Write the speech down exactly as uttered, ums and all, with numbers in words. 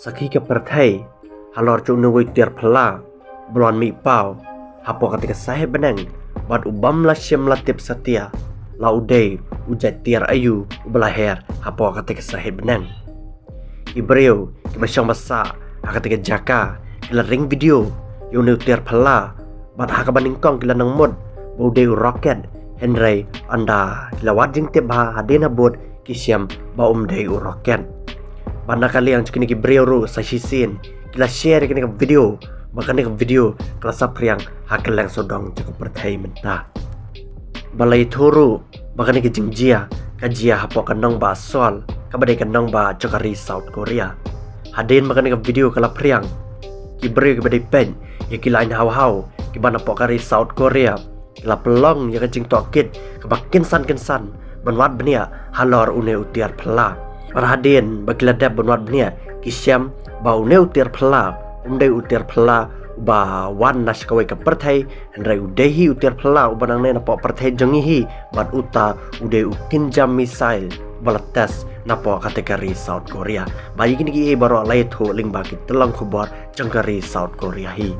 Sakhi ka pyrthei halor jong une u tiar phylla ba la wan mih paw hapoh kata ka sahit bneng, bad u bym la shim la tip satia la u dei u jait tiar aïu uba la her hapoh kata ka sahit bneng. Ki briew kiba shong ba sah ha kata ka jaka ki la ring video ïa une u tiar phylla, bad ha kaba nyngkong ki la nang mut ba u dei u rocket, hynrei ynda ki la wad jingtip bha hadien habud ki shem ba um dei u rocket. Bad na ka liang jong kine ki briew ruh sa shisien ki la share ïa kane ka video, bad kane ka video ka la saphriang ha kylleng sawdong jong ka pyrthei mynta. Ba la ïathuh ruh ba kane ka jingjia ka jia hapoh ka nongbah Seoul, kaba dei ka nongbah jong ka ri South Korea. Hadien ba kane ka video ka la phriang, ki briew kiba dei peit ïa ki line haw haw kiba napoh ka ri South Korea ki la pynlong ïa ka jingtohkit kaba kynsan kynsan ban wad bniah halor une u tiar phylla. Bad hadien ba ki la dep ban wad bniah ki shem ba une u tiar phylla um dei u tiar phylla uba wan na sha kawei ka pyrthei, hynrei u dei hi u tiar phylla uba nangne napoh pyrthei jong ngi hi, bad uta u dei u Kim Jam missile ba la test napoh kata ka ri South Korea. Bad ïa kine kiei baroh la ïathuh lyngba ki tyllong khubor jong ka ri South Korea hi.